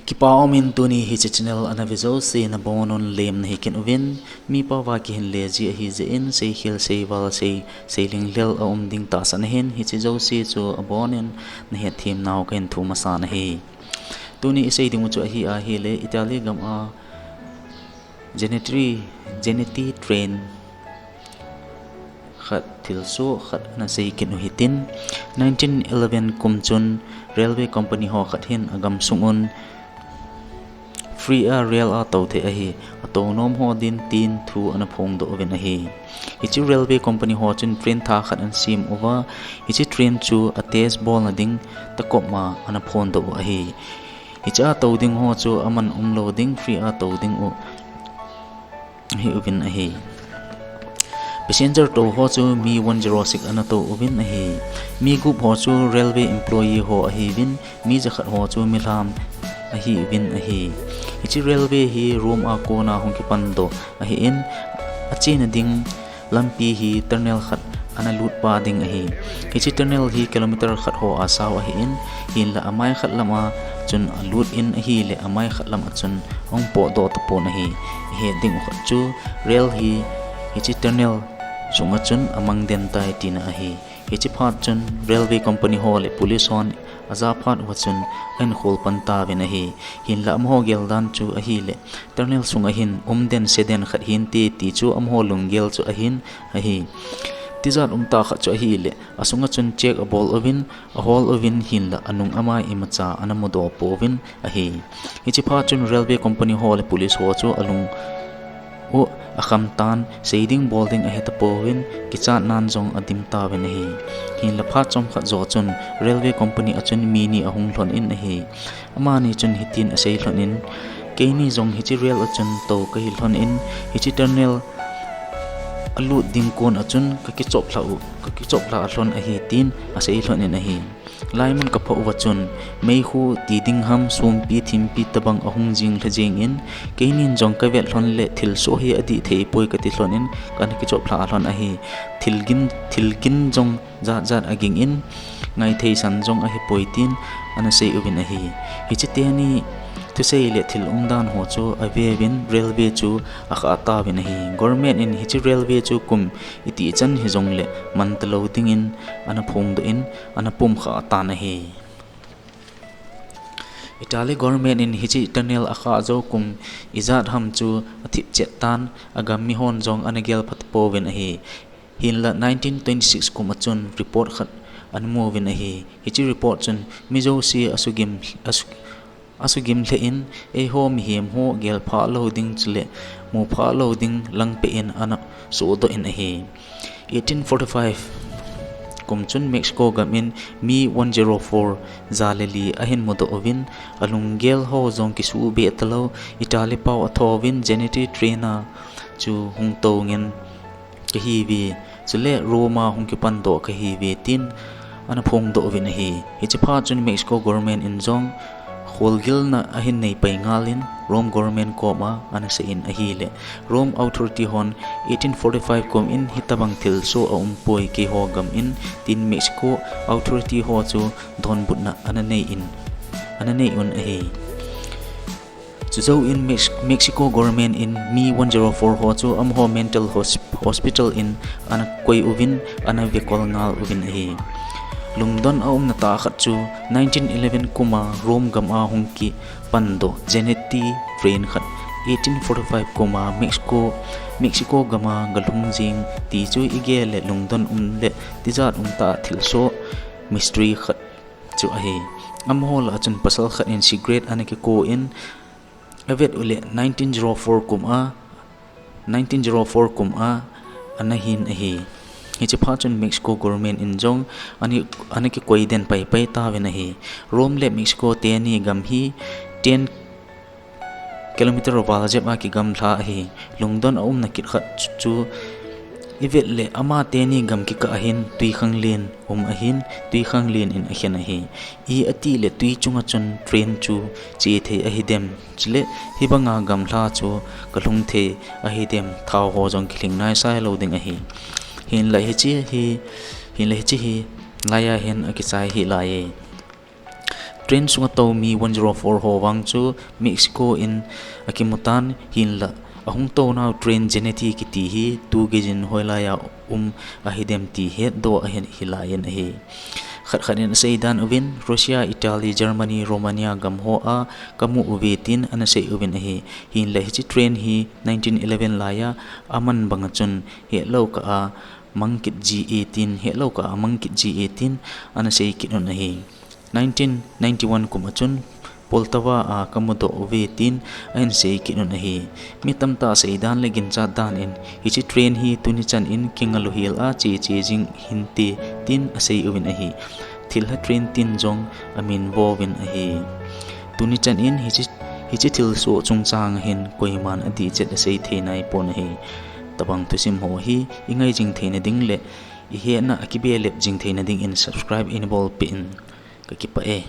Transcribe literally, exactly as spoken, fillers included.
Kipa umin tuni hiche channel ana ve jouse nabonun lemna hi kin uvin, mi pao va kihin le ji ahi jeh in, seikhel, seival, sei, seilinglel aum ding tahsan ahin, hiche jouse chu abonin nahet them nau kahin thum asan ahi. Tuni isei ding u chu ahi ahile, Italy gam a Genetri, Geneti train khat thilsoh khat ana sei kin u hitin, nineteen eleven kum chun railway company ho khat hin agam sungun free a rail atou thei ahi, atou nom ho din tin thu ana phongdoh uvin ahi. Hiche railway company ho chun train thah khat ana sem uva, hiche train chu a test bolna ding takop ma ana phondoh u ahi. Hiche a tou ding ho chu aman umlou ding, free a tou ding u ahi uvin ahi. Passenger tou ho chu mi one zero six ana tou uvin ahi. Mi gup ho chu railway employee ho ahiuvin, mi jakhat ho chu milham ahiuvin ahi. Hiche railway hi Rome a kona hung kipandoh ahin, achena ding lampi hi tunnel khat ana lut pa ding ahi. Hiche tunnel hi kilometer khat ho asao ahin, hinla amai khat lam a chun alut in ahile amai khat lam a chun ahung potdoh tapon ahi. Ihet ding u khat chu rail hi hiche tunnel sunga chun amang den tai tina ahi. Hiche phat chun railway company ho le police hon aja phat uva chun ahin khol pan tauvin ahi. Hinla amaho geldan chu ahile, tunnel sunga hin um den se den khat hinte ti chu amaho lunggel chu ahin ahi. Tijat umtah khat chu ahile, asunga chun check abol uvin, ahol uvin hinla anung amai imacha ana mudoh pouvin ahi. Hiche phat chun railway company ho le police ho chu alung u akham tan, sei ding bol ding ahe tapouvin, kichatnan jong adim tauvin ahi. Hinla phat chomkhat jou chun railway company a chun mi ni ahung lhon in ahi. Amani chun hitin asei lhon in, keini jong hiche rail a chun tou kahi lhon in, hiche tunnel alut ding kon a chun kakichoplhah u, kakichoplhah lhon ahi tin asei lhon in ahi. Laimun kaphah uva chun, meikhu ti ding ham, sumpi thimpi tabang ahung jing lha jeng in, keinin jong kavet lhon le thilsoh hi adih thei poi kati lhon in, kana kichoplhah lhon ahi. Thilgin, thilgin jong jat jat aging in, ngaitheisan jong ahipoi tin ana sei uvin ahi. Hiche teni thusei le thil umdan ho chu aveuvin railway chu akhah tauvin ahi. Government in hiche railway chu kum itichan hijongle man talou dingin ana phongdoh in ana pumkhah tan ahi. Italy government in hiche tunnel akhah jou kum ijat ham chu athip chet tan, agam mihon jong ana gel phat pouvin ahi. Hinla nineteen twenty-six kum a chun report khat ana mu uvin ahi. Hiche report chun mi jouse asugim, asu-, asugim lheh in, eiho mihem ho gel phah lou ding chule mu phah lou ding langpeh in ana sohdoh in ahi. Eighteen forty-five kum chun Mexico gam in mi one zero four ja le li ahin mudoh uvin, alunggel ho jong kisuhbeh talou, Italy pao atho uvin, Geneti train a chu hung tou ngen kahiuve, chule Rome a hung kipandoh kahiuve tin ana phongdoh uvin ahi. Hiche phat chun Mexico government in jong kholgilna ahin nei pai ngal in Rome government koma ana sei in ahile, Rome authority hon eighteen forty-five kum in hitabang thilsoh aumpoi keiho gam in tin Mexico authority ho chu donbutna ana nei in, ana nei un ahi. Chujou in Mex-, Mexico government in mi one zero four ho chu amaho mental hos-, hospital in ana koi uvin, ana vekol ngal uvin ahi. Lungdon aumna tah khat chu nineteen eleven kum a Rome gam a hung kipandoh Geneti train khat eighteen forty-five kum a Mexico, Mexico gam a galhung jing ti chu igel le lungdon um le tijat umtah thilsoh mystery khat chu ahi. Amaho lah a chun pasal khat in cigarette ana kiko in, avet uleh nineteen zero four kum a, nineteen zero four kum a ana hin ahi. Hiche phat chun Mexico government in jong ana, ana kikoi den paipai tauvin ahi. Rome le Mexico teni gam hi ten kilometer val jep a kigamla ahi. Lungdon aumna kit khat chu, chu ivet le ama teni gam kikah a hin twikhanglen um ahin, twikhanglen in akhen ahi. I ati le twi chunga chun train chu che thei ahidem, chule hibanga gamla chu kalhung thei ahidem, thao ho jong kilhing naisai lou ding ahi. Hinla hiche hi, hinla hiche hi laiya hin akichai hih laiye. Train sunga tou mi one zero four ho vang chu Mexico in akimutan hinlah, ahung tounau train Zanetti kiti hi tu geijin hoilaiya um ahidem ti hetdoh ahin hilaiyin ahi. Khat khat in aseidan uvin, Russia, Italy, Germany, Romania gam hoa kamu uve tin anasei uvin ahi. Hinlah hiche train hi nineteen eleven laiya aman banga chun hetlou kah a mangkit ji e tin, hetlou kah a mangkit ji e tin anasei kit un ahi. Nineteen ninety-one kum a chun Poltava a kamudoh uve tin ahin sei kit un ahi. Mi tamtah seidan le ginchat dan in hiche train hi tuni chan in kingaluhel a cheche jing hinte tin asei uvin ahi. Thilha train tin jong amin vo uvin ahi. Tuni chan in hiche, hiche thilsoh chungchang hin koiman adihchet asei thei naipon ahi. Tabang thusim ho hi ingai jing theina ding le ihetna akibelep jing theina dingin subscribe in bolpeh in. Kakipah e.